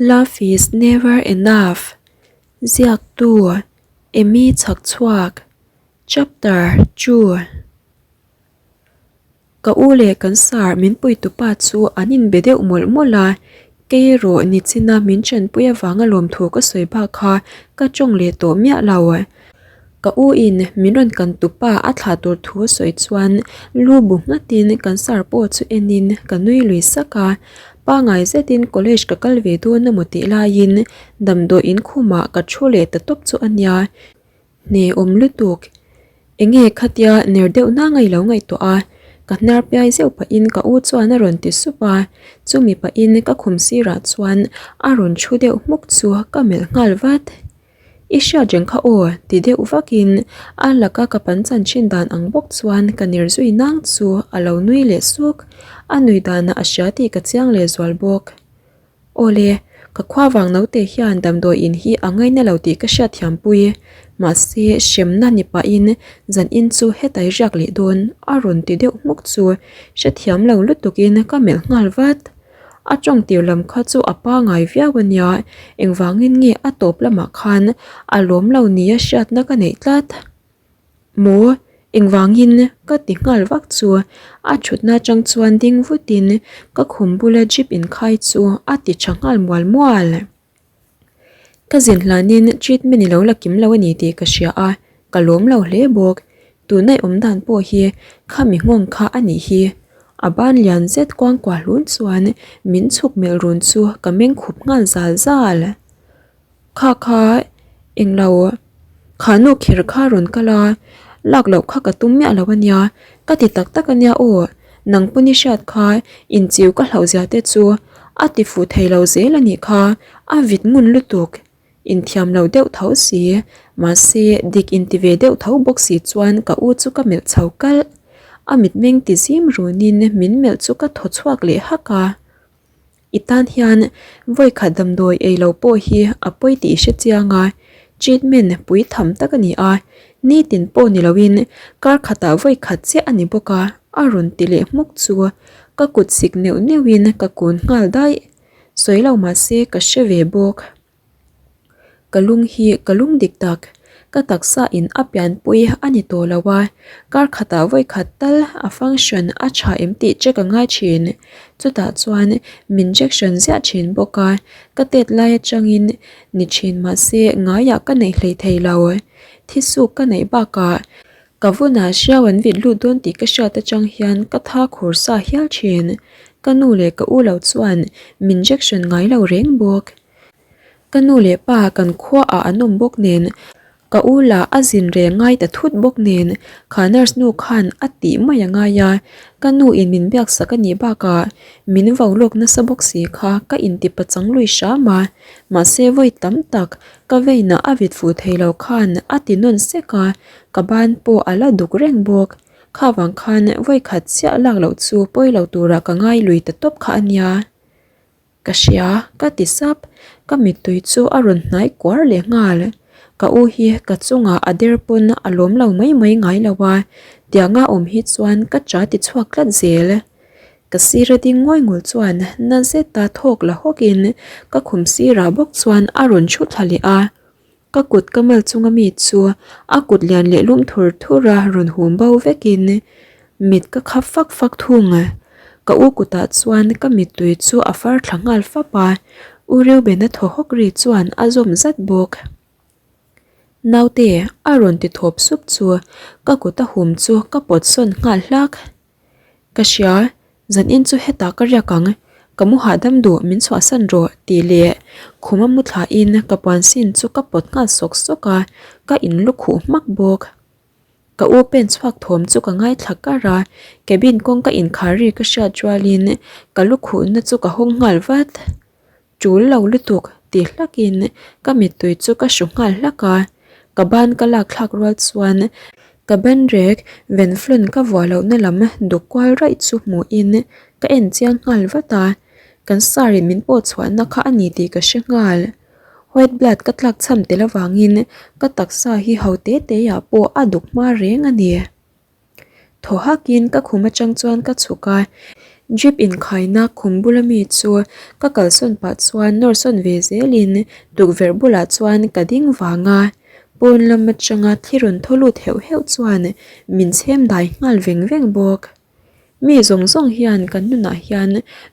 Love is never enough Ziaktu Amy Chhakchhuak Chapter Chu Ka u leh kan sar min puitupa chu an inbe deuh mawlh mawlh a, kei erawh nichina min chanpui avanga lawmthu ka sawi bak kha ka tawng leh tawh miah lo. Ka u in min rawn kan tupa a thlah tur thu a sawi chuan lu bu nghatin kan sar pawh chu enin ka nui lui sak a, pangai zetin college ka kal ve dawn emaw tih laiin damdawi inkhumah ka thu leh ta tawp chu a nia, hne awm lutuk. Enge khatia ner deuh nang a i lo ngaihtuah a, ka hnar piai zeuh pahin ka u chuan a rawn ti sup a, chumi pahin ka khum sirah chuan a rawn thu deuh hmuk chu ka melh nghal vat. I hriat reng kha aw, ti deuh vakin a laka ka pan chan thin dan ang bawk chuan ka ner zui nang chu a lo nui leh suk, a nui danah a hria tih ka chiang leh zual bawk. Aw le, ka khua vang naute hian damdawi in hi a ngaina lo tih ka hriat thiam pui, mahse hremna ni pahin zan in chu hetai riak leh dawn a rawn ti deuh hmuk chu hrethiam lo lutukin ka melh nghal vat. A tawng tir lam kha chu a pangai viau a nia, engvangin nge a tawp lamah khan a lawm lo nia hriatna ka neih tlat? Maw? Engvangin? Ka ti nghal vak chu a thutna atang chuan ding vutin ka khum bula jeep inkhai chu a ti tha nghal mual mual. Ka zin hlanin treatment i lo la kim lo a ni tih ka hria a, ka lawm lo hle bawk. Tuna i awm dan pawh hi khami nghawng kha a nih hi. A ban lian zet kuangkuah hlun chuan min chhuk melh run chu ka meng khup nghal zal zal. Kha kha englo kha nu kher kha rawn kal a, lak loh kha ka tum miah lo a nia, ka ti tak tak a nia aw, nang pawn i hriat kha inchiu ka hlauh zia te chu a ti fuh thei lo zel a nih kha, a vit ngun lutuk, inthiam lo deuh tho si, mahse dik inti ve deuh tho bawk si chuan ka u chu ka melh chho kalh, a mitmeng ti zim runin min melh chu ka thaw chhuak leh hak a. I tan hian vawikhat damdawi ei lo pawh hi a pawi tih i hre chiang a, treatment pui tham tak a ni a, nitin pawh ni loin kar khatah vawikhat chiah a ni bawk a, a rawn ti leh hmuk chu ka kut sik neuh neuhin ka kun nghal daih. Sawi lo mahse ka hre ve bawk. Ka lung hi ka lung dik tak, ka taksa in a pianpui a ni tawh lo a, kar khatah vawi khat tal a function a tha em tih check a ngai thin. Chutah chuan min injection ziah thin bawk a, ka tet lai atangin ni thin mahse ngaiah ka neih hlei thei lo. Thisuk ka neih bakah ka vunah hriau an vit lut dawn tih ka hriat atang hian ka tha khur sa hial thin. Ka nu leh ka u lo chuan min injection ngai lo reng bawk. Ka nu leh pa kan khuaah an awm bawk nen, ka u lah a zin reng ngai ta thut bawk nen, kha nurse nu khan a tih mai a ngai a, ka nu in min biak sak a nih bakah min vo lawk nasa bawk si kha ka inti pachang lui hram a, mahse vawi tam tak ka veinah a vit fuh thei lo khan a ti nawn sek a, ka ban pawh a la duk reng bawk, kha vang khan vawi khat chiah lak loh chu pawi lo turah ka ngai lui ta tawp kha a nia. Ka hria, ka ti sap. Ka mittui chu a rawn hnai kuar leh nghal. Ka u hi ka chungah a der pawn a lawm lo mai mai ngai lo a, tianga awm hi chuan ka cha ti chhuak tlat zel. Ka sira ding ngawi ngul chuan na zeta thawk la hawkin ka khum sirah bawk chuan a rawn thu thla leh a. Ka kut ka mal chunga mi chu a kut lian leh lum thur thur a rawn hum bo vekin mit ka khap fak fak thung. Ka u kutah chuan ka mittui chu a far thla nghal fap a, U Reubena thaw hawk ri chuan a zawm zat bawk. Naute a rawn ti thawp sup chu ka kut a hum chu ka pawt sawn nghal hlak. Ka hria, zanin chu hetah ka riak ang, ka mu hahdam duh min chhuahsan rawh tih leh khuma mu thlahin ka puan sin chu ka pawt nghal sawk sawk a, ka in lu khuh hmak bawk. Ka u pen chhuak thawm chu ka ngaithla kar a, cabin kawng ka inkhar ri ka hriat rualin ka lu khuhna chu ka hawng nghal vat. Tul lo lutuk ti hlakin ka mittui chu ka hru nghal hlak a, ka ban ka lak thlak rual chuan ka banrek venflon ka vuah lohna lam duk kual raih chu hmuhin ka en chiang nghal vat a, kan sir in min pawh chhuahna kha a ni tih ka hre nghal. White blood ka tlak chham tel avangin ka taksa hi ho te te ah pawh a duk hma reng a ni. Thaw hakin ka khum atang chuan ka chhuk a, Drip inkhaina khum bula mi chu ka kalsawn pah chuan nawr sawn ve zelin tukverh bulah chuan ka ding vang a, pawn lam atanga thli rawn thaw lut heuh heuh chuan min chhem dai nghal veng veng bawk. Mi zawng zawng hian kan nunah hian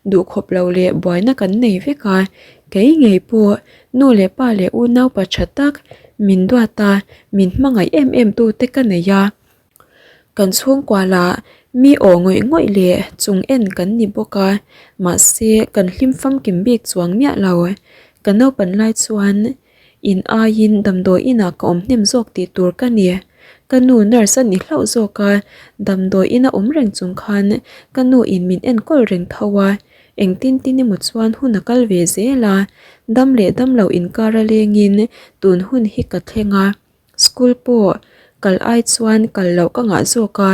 duhkhawp lo leh buaina kan nei vek a, kei ngei pawh nu leh pa leh unaupa tha tak min duat a, min hmangaih em em tute ka nei a. Kan chhungkua lah mi aw ngawih ngawih leh chung en kan ni bawk a, mahse kan hlim famkim bik chuang miah lo. Ka naupan lai chuan in aiin damdawi inah ka awm hnem zawk tih tur ka ni. Ka nu nurse a ni hlauh zawk a, damdawi ina awm reng chung khan ka nu in min enkawl reng tho a, engtin tin emaw chuan hun a kal ve zel a, dam leh dam lo inkar a lengin tun hun hi ka thleng a. School pawh kal ai chuan kal loh ka ngah zawk a,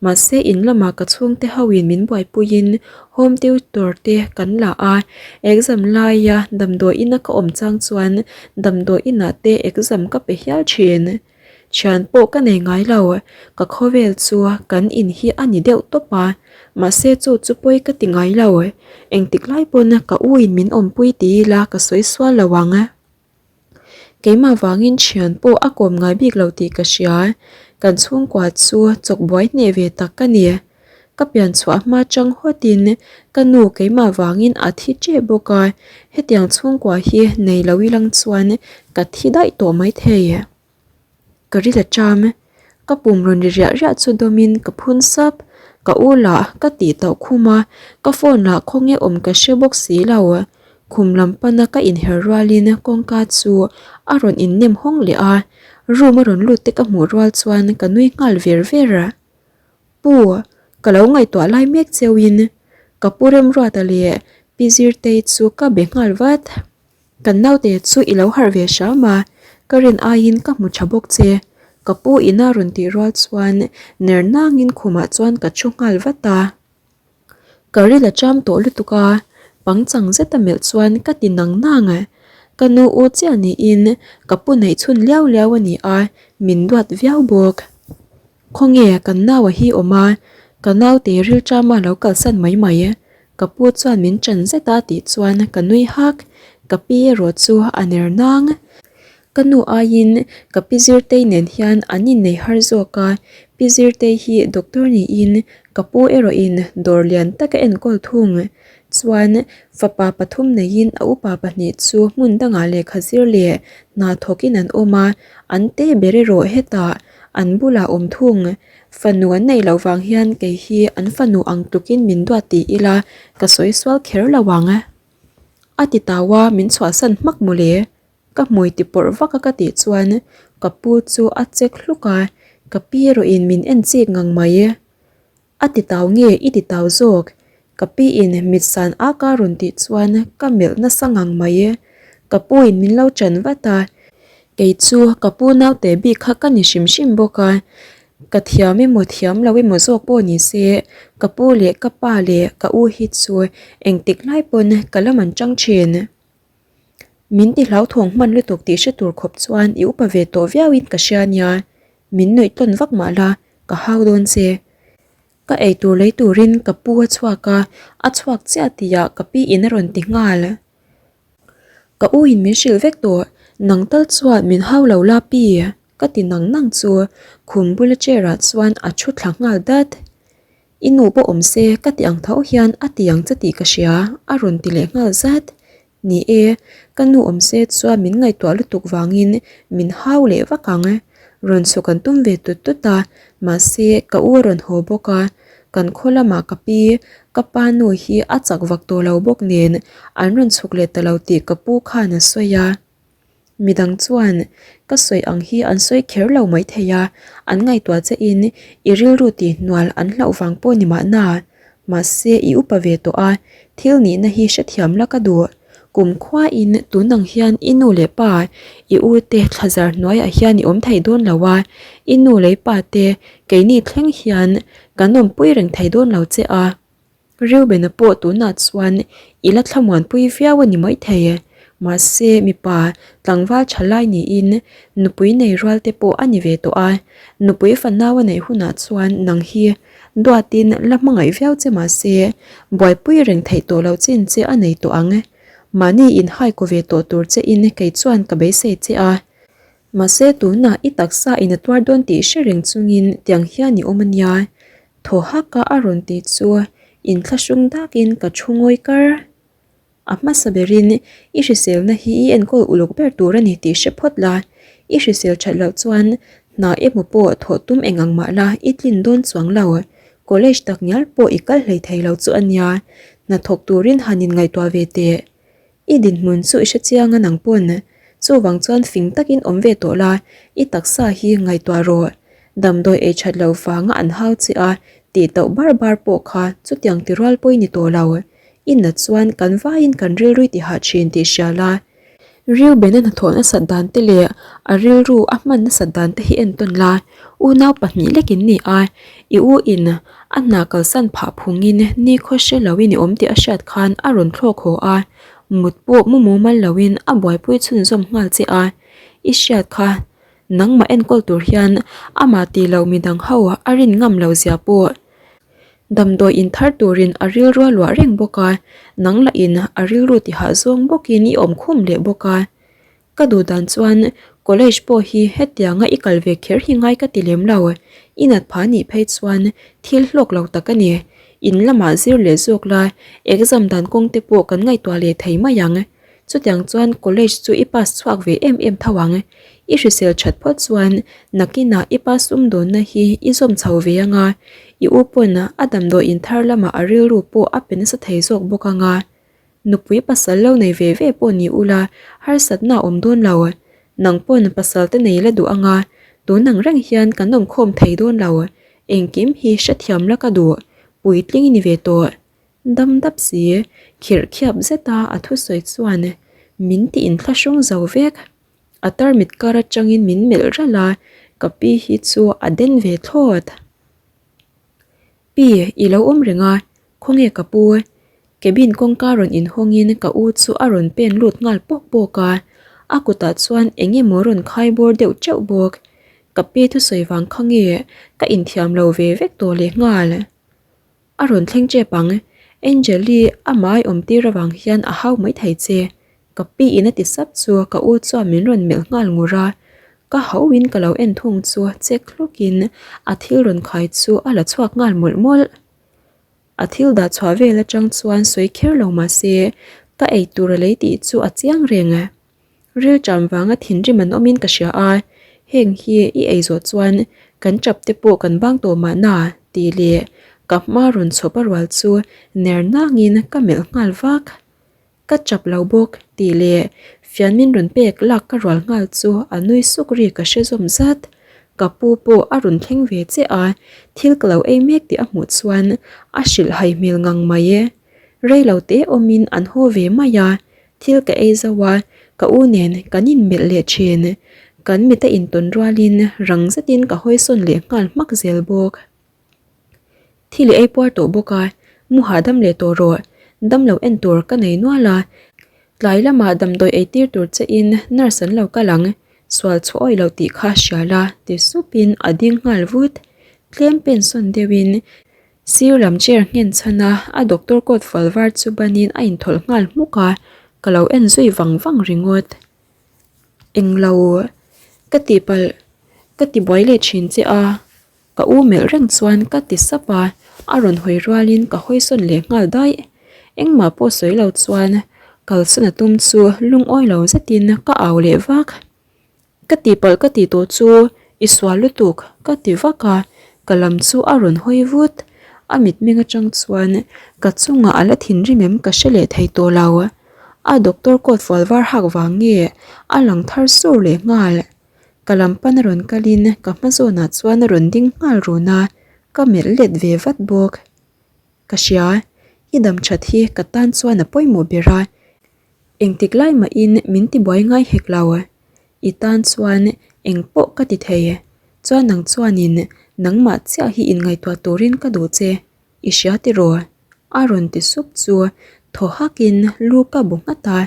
mahse in lamah ka chhungte ho in min buaipuiin home tutor te kan la a, exam laia damdawi ina ka awm chang chuan damdawi inah te exam ka pe hial thin. Thian pawh ka nei ngai lo, ka khawvel chu kan in hi a ni deuh tawp a, mahse chu chu pawi ka ti ngai lo, engtik lai pawn ka u in min awmpui ti ila ka sawi sual lo ang. Keimah vangin thian pawh a kawm ngai bik lo tih ka hria. Kan chhungkua chu chawk buai hneh ve tak ka ni. Ka pian chhuah hma chang hawtin ka nu keimah vangin a thi teh bawk a, hetiang chhungkua hi nei lo ilang chuan ka thi daih tawh maithei. Ka ri la ṭam. Ka pum rawn ri riah riah chu dawmin ka phun sap. Ka u lah ka tih tauh khum a, ka phone lah khawnge awm ka hre bawk si lo. Khum lam pana ka inher rualin kawngka chu a rawn innem hawng leh a, room a rawn lut te ka hmuh rual chuan ka nui nghal ver ver. Pu, ka lo ngaihtuah lai mek cheuhin ka pu Remruata leh Pi Zirtei chu ka be nghal vat. Kan naute chu i lo harh ve hram a, ka rin aiin ka hmu tha bawk che. Ka pu ina rawn tih rual chuan ner nangin khumah chuan ka thu nghal vat a. Ka ril a cham tawh lutuk a, pangchang zeta melh chuan ka ti nang nang. Ka nu u chiah niin ka pu neih chhun liau liau a ni a, min duat viau bawk. Khawnge kan naua hi awm a, ka naute ril chama lo kalsan mai mai. Ka pu chuan min ṭan zet a tih chuan ka nui hak, ka pi erawh chu a ner nang. Ka nu aiin ka pi Zirtei nen hian an innei har zawk a, pi Zirtei hi doctor niin ka pu erawhin dawr lian tak a enkawl thung. Chuan fapa pathum neiin a upa pahnih chu hmun dangah lehkha zir leh hna thawkin an awm a, an te ber erawh hetah an bulah awm thung. Fanu an neih loh vang hian kei hi an fanu ang tlukin min duat ti ila ka sawi sual kher lo ang. A ti tau a, min chhuahsan hmak mawle. Ka hmui ti pawrh vak a ka tih chuan ka pu chu a chek hluk a, ka pi erawhin min en chik ngang mai. A ti tau nge i ti tau zawk? Ka pi in mit san ak a rawn tih chuan ka melh nasa ngang mai. Ka pu in min lo chan vat a, kei chu ka pu naute bik kha ka ni hrim hrim bawk a, ka thiam emaw thiam lo emaw zawk pawh ni se ka pu leh ka pa leh ka u hi chu engtik lai pawn ka la man chang thin. Min ti hlauthawng hman lutuk tih hre tur khawp chuan i upa ve tawh viau in ka hria nia, min nuih tawn vak mah la ka hau dawn che. Ka eitur lei turin ka pu a chhuak a, a chhuak chiah tihah ka pi in a rawn ti nghal. Ka u in min hrilh vek tawh, nang tal chuan min hau lo la pi ka ti nang nang chu khum bula chair ah chuan a thu thla nghal dat. I nu pawh awm se ka ti ang tho hian a ti ang che tih ka hria a rawn ti leh nghal zat. Ni e, ka nu awm se chuan min ngaihtuah lutuk vangin min hau leh vak ang. Rawn chhuk an tum ve tut tut a, mahse ka u a rawn haw bawk a, kan khaw lamah ka pi, ka pa nu hi a chak vak tawh lo bawk nen an rawn chhuk leh ta lo tih ka pu khan a sawi a. Midang chuan ka sawi ang hi an sawi kher lo maithei a, an ngaihtuah che in i rilru tih hnual an hlauh vang pawh ni mahna. Mahse i upa ve tawh a, thil nihna hi hrethiam la ka duh. Kum khuain tun ang hian i nu leh pa, i u te thlazar hnuaiah hian i awm thei dawn lo a, i nu leh i pa te keini thleng hian kan awmpui reng thei dawn lo che a. Reuben-a pawh tunah chuan i la thlamuanpui viau a ni maithei e. Mahse mipa tlangval tha lai niin nupui nei rual te pawh a ni ve tawh a, nupui fanau a neih hunah chuan nang hi. Duatin la hmangaih viau che mahse, buaipui reng theih tawh loh chin che a nei tawh ang. Mahni inhai kaw ve tawh tur che in kei chuan ka beisei che a. Mahse tunah i taksa in a tuar dawn tih hre reng chungin tiang hian i awm a nia. Thaw haka a rawn ti chu inthlahrung dakin ka thu ngawi kar. A hmasa berin i hriselna hi i enkawl uluk ber tur a ni tih hre phawt la, i hrisel that loh chuan hna emaw pawh thawh tum eng ang mah la i tlin dawn chuang lo. College tak ngial pawh i kal hlei thei lo chu a nia, hna thawk turin han inngaihtuah ve teh. I dinhmun chu i hre chiang a nang pawn. Chuvang chuan fing takin awm ve tawh la, i taksa hi ngaihtuah rawh. Damdawi ei that lo vanga an hau che a tih tauh bar bar pawh kha chutiang ti rual pawhin i tawh lo. I nat chuan kan vaiin kan rilrui ti hah thin tih hria la. Reuben-a hnathawh nasat dan te leh a rilru a hman nasat dan te hi entawn la, unau pahnih lek in ni a, i u in a hna kalsan phah phungin nikhaw hre loin i awm tih a hriat khan a rawn thlawk haw a, mut pawh mu mumal loin a buaipui chhunzawm nghal che a, i hriat kha nangmah enkawl tur hian amah tih loh midang ho a rin ngam lo zia pawh Damdawi in thar turin a rilru a luah reng bawk a, nang lah in a rilru ti hah zawng bawkin i awm khum leh bawk a. Ka duh dan chuan college pawh hi hetianga i kal ve kher hi ngai ka ti lem lo, i nat phah nih phei chuan thil hlawk lo tak a ni. In lamah zir leh zawk la, exam dan kawng te pawh kan ngaihtuah leh thei mai ang. Chutiang chuan college chu i pass chhuak ve em em tho ang. I hrisel that phawt chuan nakinah i pass sum dawnna hi i zawm chho ve ang a, i u pawn a damdawi in thar lamah a rilru pawh a pe nasa thei zawk bawk ang a. Nupui pasal lo nei ve ve pawh ni ula harsatna a awm dawn lo. Nang pawn pasal te nei la duh ang a, tun ang reng hian kan awm khawm thei dawn lo. Engkim hi hrethiam la ka duh, puitling i ni ve tawh. Dam dap si, khirh khiap zeta a thusawi chuan min ti inthlahrung zo vek. A tarmit kar atangin min melh ralh a, ka pi hi chu a den ve thlawt. Pi, i lo awm reng a, khawnge ka pu? Cabin kawngka rawn inhawngin ka u chu a rawn pen lut nghal pawk pawk a, a kutah chuan eng emaw rawn khai bawr deuh teuh bawk. Ka pi thusawi vang kha nge ka inthiam lo ve vek tawh lehnghal. A rawn thleng tep ang, Angel-i a mai awm tir avang hian a hau mai thei che. Ka pi in a ti sap chu ka u chuan min rawn melh nghal ngur a, ka hauhin ka lo en thung chu chek hlukin a thil rawn khai chu a la chhuak nghal mawlh mawlh. A thil dah chhuah vel atang chuan sawi kher lo mahse ka ei tur a lei tih chu a chiang reng. Rilṭam vanga thinrim an awmin ka hria a, heng hi i ei zawh chuan kan ṭap te pawh kan bang tawh mahna tih leh ka hma rawn chhawp a rual chu ner nangin ka melh nghal vak. Ka ṭap lo bawk tih leh fian min rawn pek lak ka rual nghal chu a nui suk ri ka hre zawm zat. Ka pu pawh a rawn thleng ve che a, thil ka lo ei mek tih a hmuh chuan a hrilh hai hmel ngang mai e. Rei lo te awmin an haw ve mai a, Thil ka ei zo a, ka u nen kan inmelh leh thin. Kan mit a intawn rualin rang zetin ka hawisawn leh nghal hmak zel bawk. Thil i ei puar tawh bawk a, mu hahdam leh tawh rawh. Damlo en tur ka nei nual a, tlai lamah damdawi ei tir tur che in nurse an lo kal ang, sual chhuah awih loh tih kha hria la ti supin a ding nghal vut. Tlem pensawn deuhin Sir lam chair nghen chhan a, a doctor coat fual var chu banin a inthawlh nghal hmuk a, ka lo en zui vang vang ringawt. Englo ka tih palh ka ti buai leh thin che a, ka u melh reng chuan ka ti sap a, a rawn hawi rualin ka hawi sawn leh nghal daih. Engmah pawh sawi lo chuan kalsawn a tum chu lungawi lo zetin ka au leh vak. Ka tihpalh ka tih tawh chu i sual lutuk ka ti vak a, ka lam chu a rawn hawi vut. A mitmeng atang chuan ka chungah a la thinrim em ka hre leh thei tawh lo. A doctor coat fual var hak vang nge a lang thar sur leh nghal. Ka lam pan a rawn kalin ka hma zawnah chuan a rawn ding nghal run a, ka melh let ve vat bawk. Ka hria, i dam that hi ka tan chuan a pawimawh ber a. Engtik lai mahin min tibuai ngai hek lo. I tan chuan eng pawh ka ti thei. Chuan nang chuanin nangmah chiah hi inngaihtuah turin ka duh che. I hria tiraw? A rawn ti sup chu thaw hakin lu ka bu nghat a,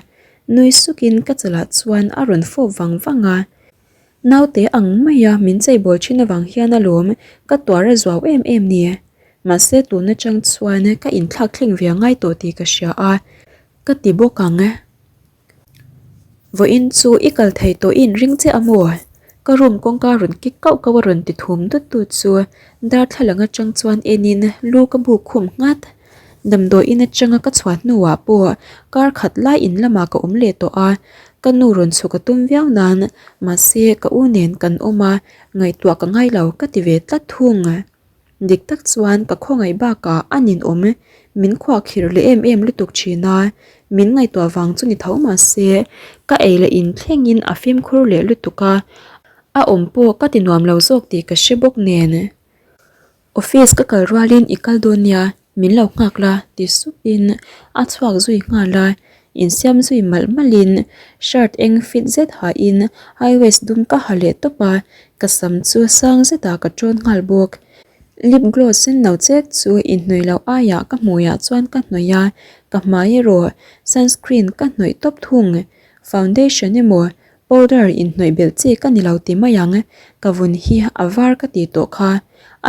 nui sukin ka chalah chuan a rawn fawp vang vang a. Naute ang maia min cheibawl thin avang hian alawm ka tuar a zuau em em ni. Mahse tun atang chuan ka inthlak thleng ve a ngai tawh tih ka hria a, ka ti bawk ang. Vawiin chu i kal thei tawh i inring chiah a maw? Ka room kawngka rawn kik kauh kauh a rawn ti thum dut dut chu darthlalang atang chuan enin lu ka buk khum nghat. Damdawiin atanga ka chhuah hnuah pawh kar khat lai in lamah ka awm leh tawh a, ka nu rawn chhuk a tum viau nan mahse ka u nen kan awm a, ngaihtuah ka ngai lo ka ti ve tlat thung. Dik tak chuan ka khawngaih bakah a ninawm min khuahkhirh leh em em lutuk thin a, min ngaihtuah vang chu ni tho mahse ka ei leh in thlengin a fimkhur leh lutuk a, a awm pawh ka ti nuam lo zawk tih ka hre bawk nen. Office ka kal rualin i kal dawn nia, min lo nghak la ti supin a chhuak zui nghal a, insiam zui malh malhin shirt eng fit zet hahin high waist dum ka ha leh tawp a, ka sam chu sang zetah ka tawn nghal bawk. Lip gloss sen no chek chu inhnawih loh aiah ka hmuiah chuan ka hnawih a, ka hmai erawh sunscreen ka hnawih tawp thung. Foundation emaw Powder inhnawih belh chi ka ni lo ti mai ang, ka vun hi a var ka ti tawh kha,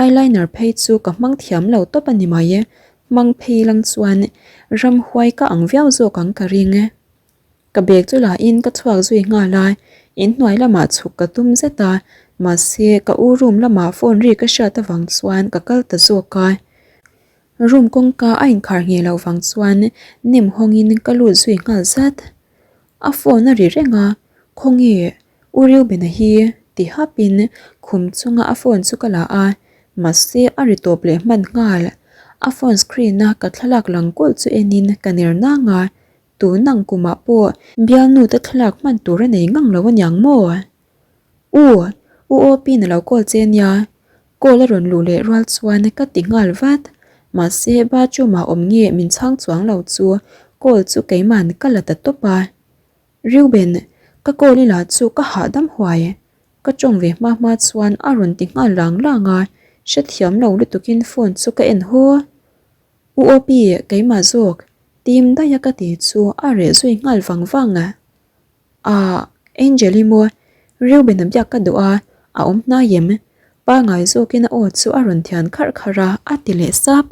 eyeliner phei chu ka hmang thiam lo tawp a ni mai, hmang phei lang chuan ramhuai ka ang viau zawk ang ka ring. Ka bag chu la in ka chhuak zui nghal a, inhnuai lamah chhuk ka tum zet a, mahse ka u room lamah phone ri ka hriat avang chuan ka kal ta zawk a. Room kawngka a inkhar ngheh loh vang chuan nem hawngin ka lut zui nghal zat. A phone a ri reng a, Khawnge U Reuben-a hi? ti hapin khum chunga a phone chu ka la a, mahse a ri tawp leh hman nghal. A phone screen a ka thlalak lang kulh chu enin ka ner nang a, tun ang kumah pawh bialnu te thlalak hman tur a nei ngang lo aniang maw? U, U Opi'n a lo call che nia, call a rawn luh leh rual chuan ka ti nghal vat. Mahse bathroom ah awm nge min chhang chuang lo chu call chu keiman ka la ta tawp a. Reuben, ka call i la chu ka hahdam huai. Ka tawng ve hma hma chuan a rawn ti nghal lang lang a, hrethiam lo lutukin phone chu ka en haw. U Opi, keimah zawk, tim daih a ka ti chu a reh zui nghal vang vang. Ahh, Angel i maw? Reuben a biak ka duh a, a awm hnai em? Pangai zawkin a aw chu a rawn thian kharh kharh a, a ti leh sap.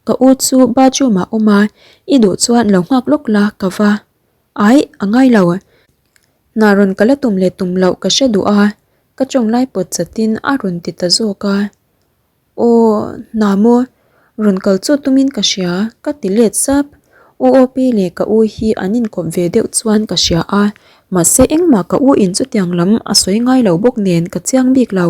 Ka u chu bathroom ah awm a, i duh chuan lo nghak lawk la ka va. Aih, a ngai lo. Hna rawn ka la tum leh tum loh ka hre duh a, ka tawng lai pawt chatin a rawn ti ta zawk a. Aw, hna maw? Rawn kal chu tumin ka hria, ka ti let sap. U Opi leh ka u hi an inkawp ve deuh chuan ka hria a, mahse engmah ka u in chutiang lam a sawi ngai lo bawk nen ka chiang bik lo.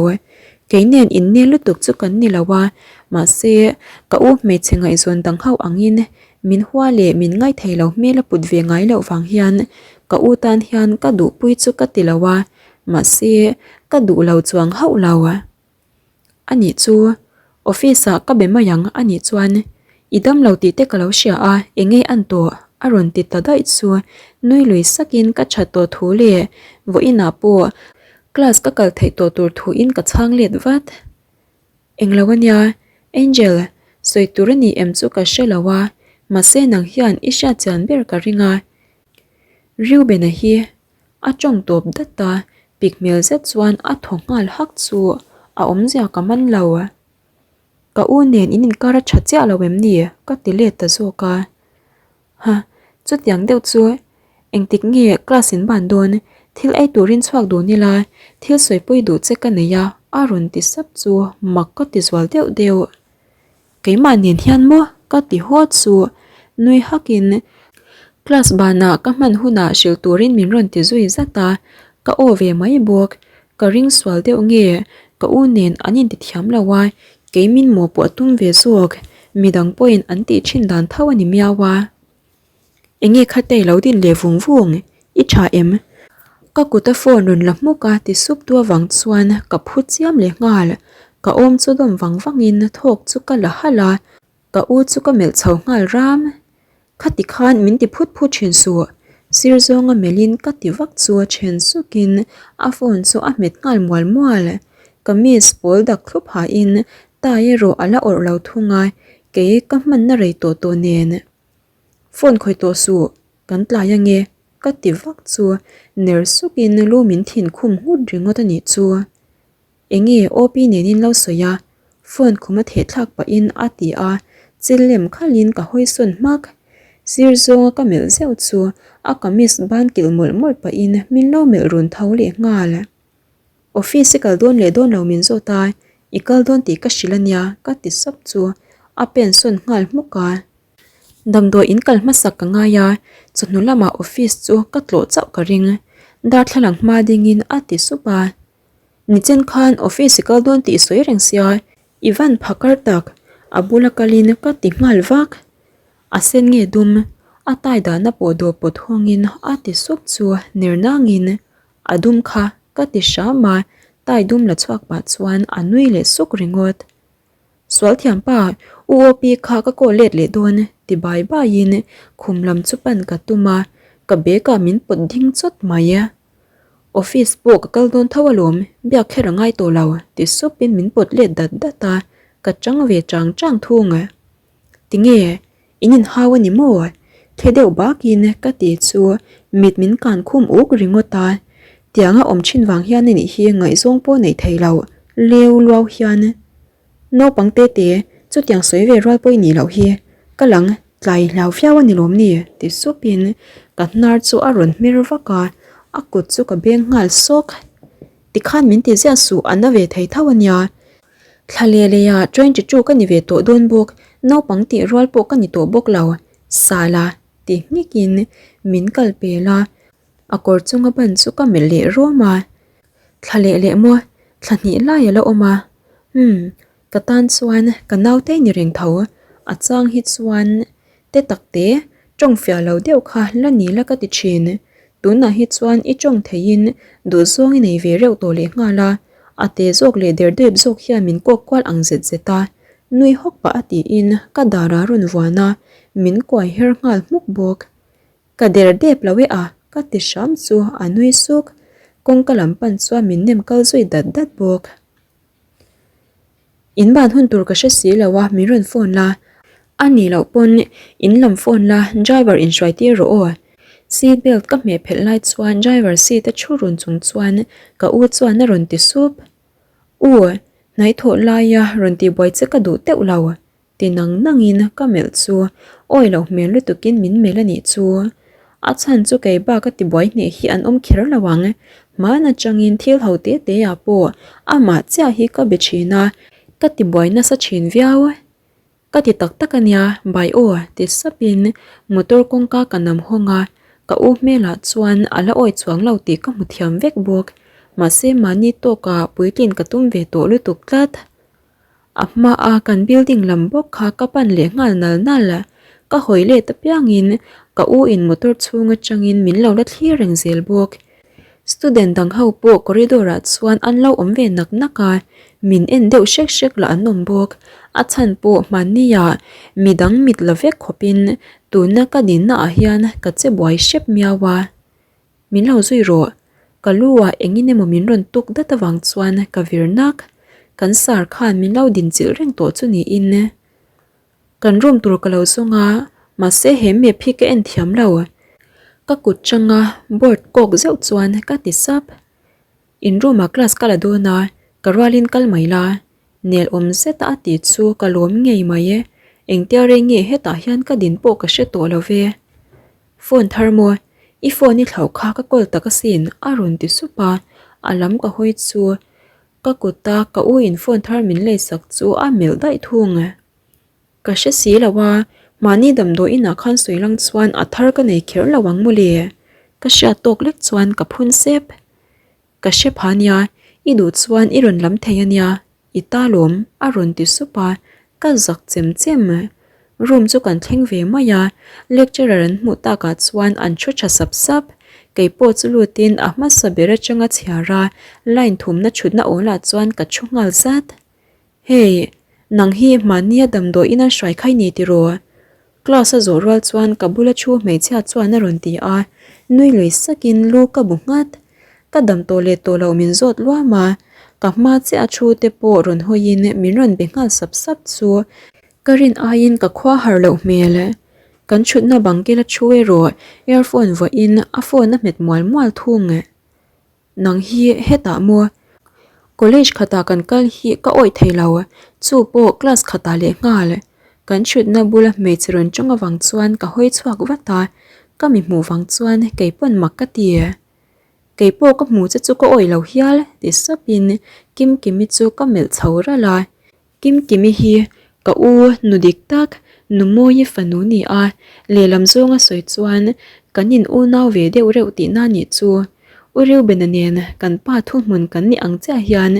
Kei nen innel lutuk chu kan ni lo a, mahse ka u hmeichhe ngaihzawn dang ho angin min hua leh min ngaithei lo hmel a put ve ngai loh vang hian ka u tan hian ka duhpui chu ka ti lo a, mahse ka duh lo chuang hauh lo. A nih chu, office ah ka be mai ang a nih chuan i dam lo tih te ka lo hria a, eng nge an tawh? a rawn ti ta daih chu nui lui sakin ka that tawh thu leh vawiinah pawh class ka kal theih tawh tur thuin ka chhang let vat. Englo a nia, Angel, sawi tur a ni em chu ka hre lo a, mahse nang hian i hriat chian ber ka ring a, Reuben-a hi A tawng tawp dat a, pik hmel zet chuan a thaw nghal hak chu a awmzia ka man lo. Ka u nen in inkar a tha chiah lo em ni? ka ti let ta zawk a. Ha, chutiang deuh chu engtik nge class in ban dawn, thil ei turin chhuak dun ila, thil sawipui duh che ka nei a, a rawn ti sap chu mak ka ti zual deuh deuh. Keimah nen hian maw ka ti haw chu nui hakin class banah ka hman hunah hrilh turin min rawn ti zui zat a, ka aw ve mai bawk. Ka ring sual deuh nge ka u nen an inti thiam lo a, kei min maw pawh a tum ve zawk, midang pawhin an tih thin dan tho a ni miau a. Enge khatei lo din leh vung vung, i tha em? Ka kut a phone rawn la hmuk a ti sup tu avang chuan ka phu chiam leh nghal, ka awm chu dawm vang vang in thawk chu ka la halh a, ka u chu ka melh chho nghal ram. Khati khan min ti phut phut thin suh, sir zawnga melh in ka ti vak chu then suk in a phone chu a hmet nghal mual mual. Kamis pawl dak thlup ha in tie erawh a la awrh lo thung a, kei ka hmanna rei tawh tawh nen. Phone khawih tawh suh, kan tlai ange ka ti vak chu ner sukin lu min thin khum nghut ringawt a nih chu. Enge OP nen in lo sawi a? Phone khum a theh thlak pahin a ti a, chil lem khalhin ka hawi sawn hmak. Sir zawnga ka melh zeuh chu a kamis ban kilh mawlh mawlh pahin min lo melh run tho leh nghal. Office i kal dawn leh dawn lo min zawt a, i kal dawn tih ka hrilh a nia ka ti sap chu a pen sawn nghal hmuk a. Damdawi in kal hmasak ka ngai a, chawhnu lamah office chu ka tlawh chauh ka ring. Darthlalang hma dingin a ti sup a. Nichen khan office i kal dawn tih i sawi reng sia, i van phakar tak, a bula kalin ka ti nghal vak. A sen nge dum, a tai dahna pawh dawh pawt hawngin a ti sup chu ner nangin a dum kha ka ti hram a, tai dum la chhuak pah chuan a nui leh suk ringawt. Sualthiam pa, U Opi kha ka call let leh dawn ti bai baiin khum lam chu pan ka tum a, ka bag ah min pawt ding chawt mai. Office pawh ka kal dawn tho alawm, biak kher a ngai tawh lo ti supin min pawt let dat dat a, ka chang ve chang chang thung. Tinge, in inhau a ni maw? Thle deuh bakin ka ti chu mit min kan khum uk ringawt a, tianga awm thin vang hian a nih hi ngaihzawng pawh neih thei lo leu luau hian. Naupang te te, chutiang sawi ve rual pawh i nih loh hi, ka lang tlai hlau viau a ni lawm ni? ti supin ka hnar chu a rawn hmer vak a, a kut chu ka beng nghal sawk. Tikhan min ti ziah suh a na ve thei tho a nia. Thla leh leh ah 22 ka ni ve tawh dawn bawk, naupang tih rual pawh ka ni tawh bawk lo, Sala ti nghekin min kal pel a, a kawr chunga ban chu ka melh leh rawm a. Thla leh leh maw, thla hnih lai a la awm a, umm ka tan chuan ka naute ni reng tho, a chang hi chuan te tak te tawng fiah lo deuh kha la ni la ka ti thin, tunah hi chuan i tawng theiin duhzawng i nei ve reuh tawh leh nghal a, a te zawk leh der dep zawk hian min kawk kual ang zet zet a, nui hawk pah a tiin ka dar a rawn vuan a, min kuai her nghal hmuk bawk. Ka der dep lo e a, ka ti hram chu a nui suk. Kawngka lam pan chuan min nem kal zui dat dat bawk. In ban hun tur ka hre si lo a, min rawn phone la. A nih loh pawn in lam phone la, driver in hruai tir rawh aw. Seat belt ka hmeh phelh lai chuan driver seat a thu run chung chuan ka u chuan a rawn ti sup. U, hnaithawh laia rawn tihbuai che ka duh teuh lo. Ti nang nangin ka melh chu awi loh hmel lutukin min melh a nih chu. A chhan chu kei bak a tibuai hneh hi an awm kher lo ang. Hman atangin thil ho te te ah pawh amah chiah hi ka be thin a, ka tibuai nasa thin viau. Ka ti tak tak a nia, bai aw ti sapin motor kawngka ka nam hawng a, ka u hmelah chuan a la awi chuang lo tih ka hmu thiam vek bawk. Mahse mahni tawkah puitlin ka tum ve tawh lutuk tlat. A hmaa kan building lam bawk kha ka pan leh nghal nal nal a, ka hawi let apiangin ka u in motor chhung atangin min lo la thlir reng zel bawk. Student dang ho pawh corridor ah chuan an lo awm ve nak nak a, min en deuh hrek hrek lah an awm bawk. A chhan pawh hmanni ah midang mit la vek khawpin tuna ka dinna ah hian ka che buai hrep miau a. Min lo zui rawh. Ka lu ah engin emaw min rawn tuk dat avang chuan ka vir nak. Kan sar khan min lo din chilh reng tawh chu niin. Kan room tur ka lo zawng a, mahse he map hi ka en thiam lo. Ka kut changa board kawk zeuh chuan ka ti sap. In room ah class ka la dawn a, ka rualin kal mai la. Nel awm zet a a ti chu ka lawm ngei mai e. Engtia rei nge hetah hian ka din pawh ka hre tawh lo ve. Phone thar maw? I phone i thlauh kha ka call tak asin a rawn ti sup a, a lam ka hawi chu ka kut a ka u in phone thar min lei sak chu a melh daih thung. Ka hre si lo a, mahni damdawi inah khan sawi lang chuan a thar ka nei kher lo ang mawle. Ka hriat tawk lek chuan ka phun sep. Ka hre pha nia, i duh chuan i rawn lam thei ania, i ta lawm a rawn ti sup a, ka zak chem chem. Room chu kan thleng ve mai a, lecturer an hmuh takah chuan an thu tha sap sap. Kei pawh chu lutin a hmasa ber atanga chhiar a, line thumna thutna awlah chuan ka thu nghal zat. Hey, nang hi mahnia damdawiin an hruai khai ni tiraw? Class a zawh rual chuan ka bula thu hmeichhia chuan a rawn ti a, nui lui sakin lu ka bu nghat. Ka dam tawh leh tawh loh min zawt luam a, ka hma chiah a thu te pawh rawn hawiin min rawn be nghal sap sap chu ka rin aiin ka khua har loh hmel. Kan thutna bang kela thu erawh earphone vuahin a phone a hmet mual mual thung. Nang hi hetah maw? College khatah kan kal hi ka awih thei lo, chu pawh class khatah leh nghal. Kan thutna bula hmeichhe rawn tawng avang chuan ka hawi chhuak vat a, ka mi hmuh vang chuan kei pawn mak ka ti. Kei pawh ka hmu che chu ka awih lo hial ti sapin Kimkimi chu ka melh chho ralh a. Kimkimi hi ka u nu dik tak, nu Mawii fanu ni a, lehlam zawnga sawi chuan kan in unau ve deuh reuh tihna nih chu. U Reubena nen kan pa thuhmun kan ni ang chiah hian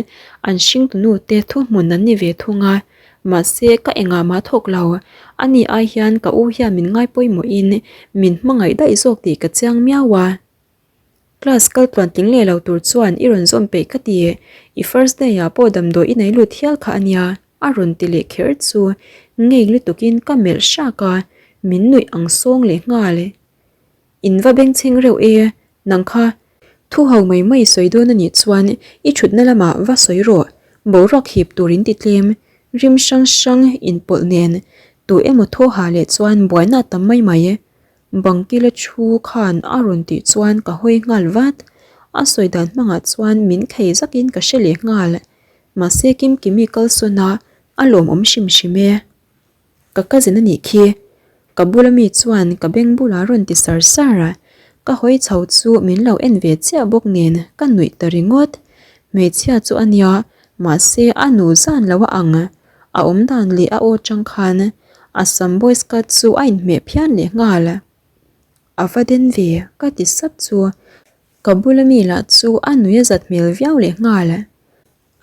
an hringtunu te thuhmun an ni ve thung a, mahse ka engah mah thawk lo, ani ai hian ka u hian min ngai pawimawhin min hmangaih daih zawk tih ka chiang miau a. Class kal tluan tling leh lo tur chuan i rawn zawm peih ka ti, i first day ah pawh damdawi i nei lut hial kha a nia, a rawn ti leh kher chu ngei lutukin ka melh hrak a, min nuih ang sawng leh nghal. In va bengchheng reuh e, nang kha thu ho mai mai sawi dawn a nih chuan i thutna lamah va sawi rawh, boruak hip tur in ti tlem, rim hrang hrang inpawlh nen tu emaw thaw ha leh chuan buaina a tam mai mai. Bangkila thu khan a rawn tih chuan ka hawi nghal vat. A sawi dan hmangah chuan min khei zakin ka hre leh nghal. Mahse Kimkimi kalsawn a, a lawmawm hrim hrim e. Ka cousin a nih khi. Ka bula mi chuan ka beng bulah a rawn ti sar sar a. Ka hawi chho chu min lo en ve chiah bawk nen ka nuih ta ringawt. Hmeichhia chu a nia, mahse a nu zan lo a ang. A awm dan leh a aw chang khan a sam boys cut chu a inhmeh phian leh nghal. A va den ve ka ti sap chu ka bula mi lah chu a nui a zat hmel viau leh nghal.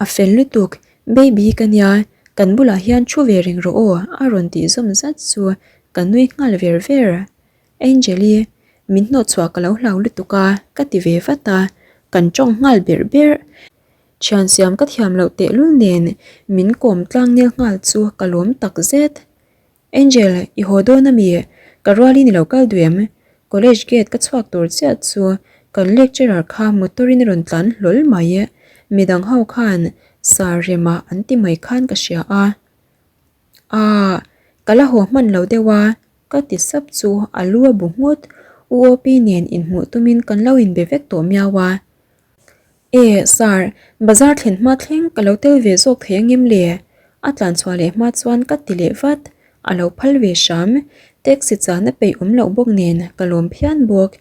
A fel lutuk, baby ka nia, kan bulah hian thu ve reng rawh aw a rawn tih zawm zat chu ka nui nghal ver ver. Angel-i, min hnawhchhuah ka lo hlau lutuk a ka ti ve vat a, kan tawng nghal berh berh. Thian siam ka thiam loh tehlul nen min kawm tlang nel nghal chu ka lawm tak zet. Angel, i haw dawn ami? Ka rualin i lo kal duh em? College gate ka chhuak tur chiah chu kan lecturer kha motor in a rawn tlan hlawl mai. Midang ho khan sa rema an ti mai khan ka hria a. Aah, ka la haw hman lo deuh a, ka ti sap chu a lu a bu nghut. U Opi nen inhmuh tumin kan lo inbe vek tawh miau a. E, Sir, bazar thlen hma thleng ka lo tel ve zawk thei angem le? A tlan chhuah leh hma chuan ka ti leh vat. A lo phal ve hram. Taxi chahna peih awm loh bawk nen ka lawm phian bawk.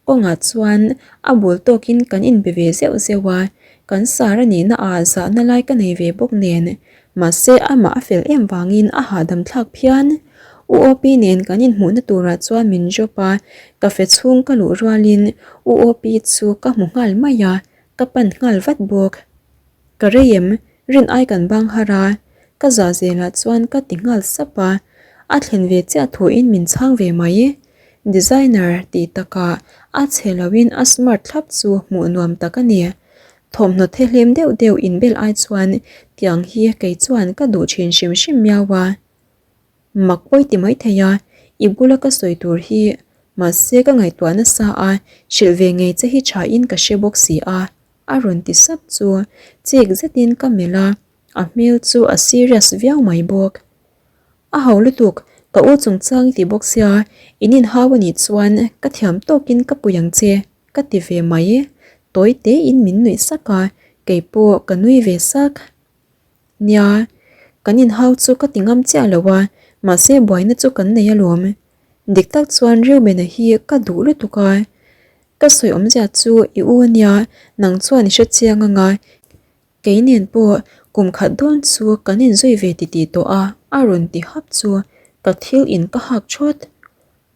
Kawngah chuan a bul tawkin kan inbe ve zeuh zeuh a, kan sir a nihna ah zahna lai ka nei ve bawk nen. Mahse amah a fel em vangin a hahdam thlak phian. U Opi nen kan inhmuhna turah chuan min drop a, cafe chhung ka luh rualin U Opi chu ka hmu nghal mai a, ka pan nghal vat bawk. Ka rei em? Rin ai kan bang har a, ka zah zelah chuan ka ti nghal sap a, a thlen ve chiah thuin min chhang ve mai. Designer tih takah a chhe loin a smart thlap chu hmuh nuam tak a ni. Thawmhnaw thehlim deuh deuh inbel ai chuan tiang hi kei chuan ka duh thin hrim hrim miau a. Mak pawi ti mai thei a, i bula ka sawi tur hi mahse ka ngaihtuah nasa a, hrilh ve ngei che hi tha in ka hre bawk si a, a rawn ti sap chu chik zetin ka melh a, a hmel chu a serious viau mai bawk. A ho lutuk, ka u chungchang i ti bawk sia, in inhau a nih chuan ka thiam tawkin ka pui ang che, ka ti ve mai. Tawi tein min nuih sak a, keipawh ka nui ve sak. Nia, kan inhau chu ka ti ngam chiah lo a, mahse buaina chu kan nei alawm. Dik tak chuan Reubena hi ka duh lutuk a, ka sawi awmzia chu i u ania, nang chuan i hre chiang anga, Kei nen pawh kum khat dawn chu kan inzui ve titih tawh a, a rawn ti hap chu ka thil in ka hak thawt.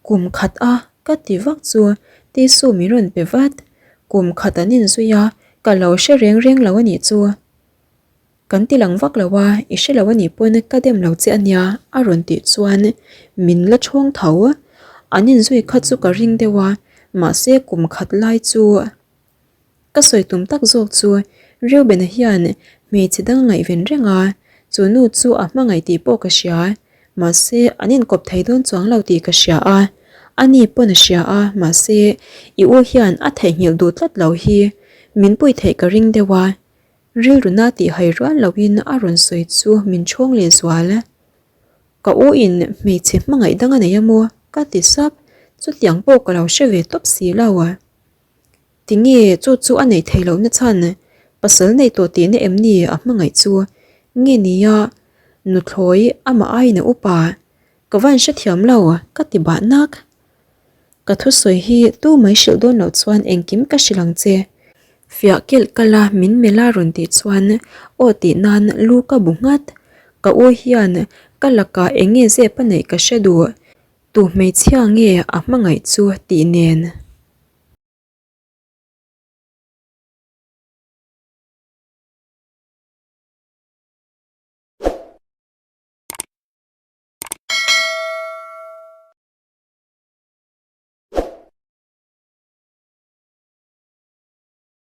Kum khat a ka ti vak chu tissue min rawn pe vat. Kum khat an inzui a, ka lo hre reng reng lo a nih chu. Kan ti lang vak lo a, i hre lo a nih pawn ka dem lo che a nia a rawn tih chuan min la chhawng tho. An inzui kha chu ka ring deuh a, mahse kum khat lai chu. Ka sawi tum tak zawk chu Reubena hian hmeichhe dang ngaihven reng a, chu nu chu a hmangaih tih pawh ka hria, mahse an inkawp thei dawn chuang lo tih ka hria a, ani pawn a hria a, mahse i u hian a theihnghilh duh tlat lo hi min pui theih ka ring deuh a, rilru na tih hai rual loin a rawn sawi chu min chhawng leh zual. Ka u in hmeichhe hmangaih dang a nei a maw? ka ti sap, chutiang pawh ka lo hre ve tawp si lo. Tinge chu chu a neih theih lohna chhan? Pasal nei tawh tihna em ni a hmangaih chu? Nge nia, nuthlawi amah aiin a upa. Ka van hrethiam lo, ka ti bah nak. Ka thusawi hi tu mai hrilh dawn loh chuan engkim ka hrilh ang che. Fiah kelh kala min melh a rawn tih chuan aw tih nan lu ka bu nghat. Ka u hian ka lakah eng nge zep a neih ka hre duh. Tu hmeichhia nge a hmangaih chu tih nen.